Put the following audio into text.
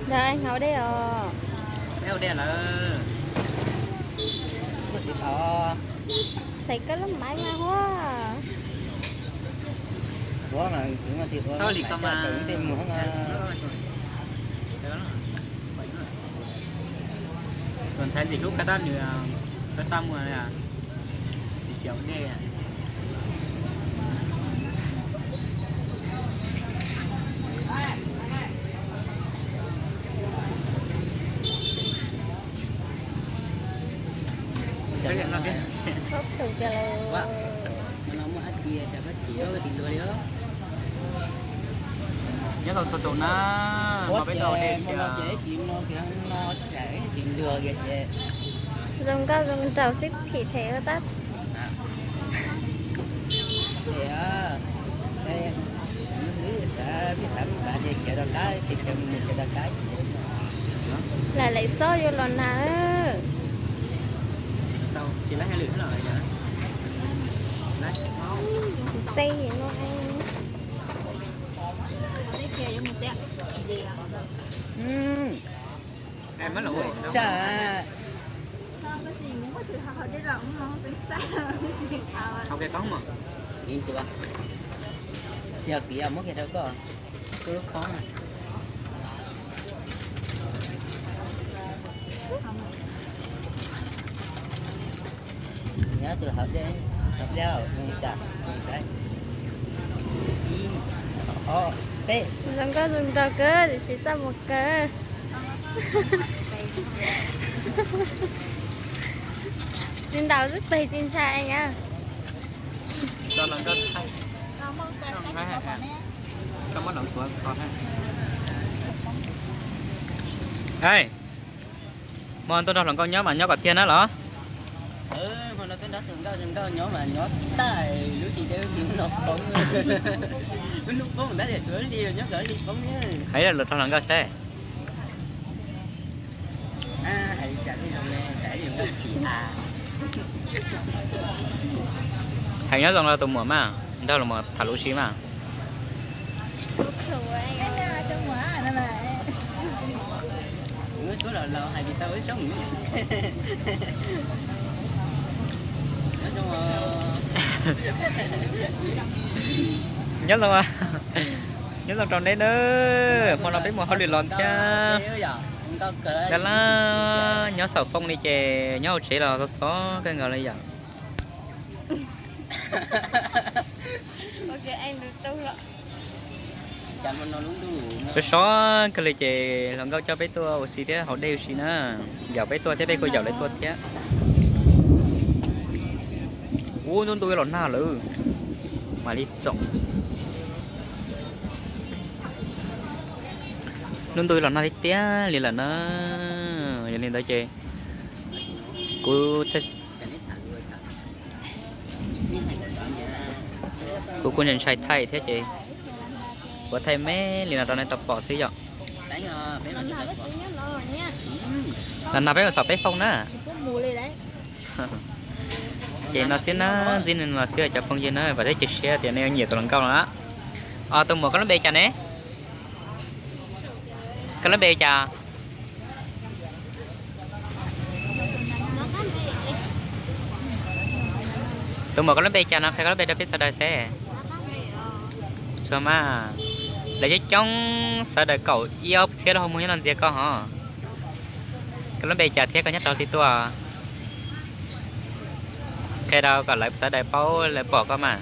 Ntawd hnav dej os. Xaiv koj lub maiv mas huab. Tuaj ntxhais ntxim hlub koj tab nws, koj txaj muag li, tiv ciav ua dej. Nyob tau txhua tus na, no peb tau dej tiag. Zoo nkauj zoo nraug xib phim them ua tab. Lam laim xob yuav los nag. Xej no. Tsaj. Tsis yog kiv, muab kiag rau koj. Kuv lub khob. Nyob tus hauv dej, hauv dej, mus kam, mus saib. Ib, ob, peb. Zoo nkauj zoo nraug kawg tiam sis txaj muag kawg. Tsis ntaus xwb pes tsis ntshai na. Hais, hmo ntuj nrog hluas nkauj nyob mas nyob kom tiag na los. Hais los rau hluas nkauj saib. Hais nyob zoo rau tus muam mas, nrog los tham lus si mas. Nyob zoo, nyob zoo rau neb na. Hmo no peb mus hauj lwm los thiab. Dab lab nyob xaum foob li ces nyob hauv tsev los xob xob kawg nkaus li yom. Peb xob kawg li ces hluas nkauj coj peb tuaj ua si thiab haus dej ua si na. Yaum peb tuaj thiab peb kuj yaum lawv tuaj thiab. Ub, hnub ntuj los nag lawm, mam li txoom. Hnub ntuj los nag tiag tiag li lawm na. Yog li ntawd ces kuv, kuv kuj ntshai thaij thiab ces kuv thaij me li no rau nej tau pom xwb yom. Los nag peb mus xaum peb foob na. Ces no xwb na, ntxiv no xwb cov phooj ywg na, vam thiab cia siab tias nej yuav nyiam tus hluas nkauj no na. Tus muam koj lub npe cas ne? Koj lub npe cas? Tus muam koj lub npe cas no qhia koj lub npe rau peb sawv daws seb. Txhua mas, lawv coob coob sawv daws kaum ib ob txhiab lub hauv muag nyob no ntxias koj hos. Koj lub npe cas thiab koj nyob rau twg tuaj? Qhia rau kom lawv sawv daws paub lawv pom koj mas.